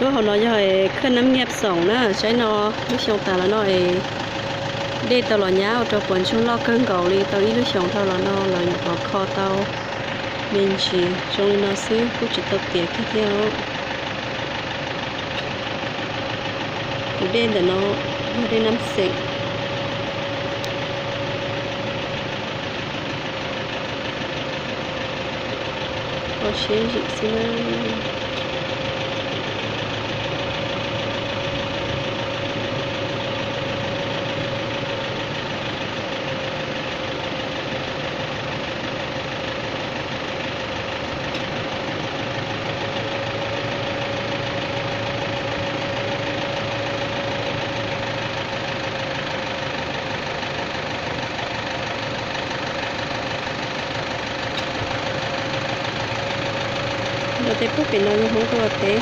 Lub hauv no yog khaj nab nyiaj xoom na, saib no, lub xyoo tas los no es dej tau los nyab ua rau puas ntsoog loj kawg nkaus li, tau ib lub xyoos dhau los no lawv nyuam qhuav kho tau me ntsis zoo li no xwb, kuj tsis tau tiav kiag thiab. Tus dej ntawm no yog dej nab xeem. Kho siab zim xwb na. Nram tej puag pem no yog Hmoob tuaj ua teb.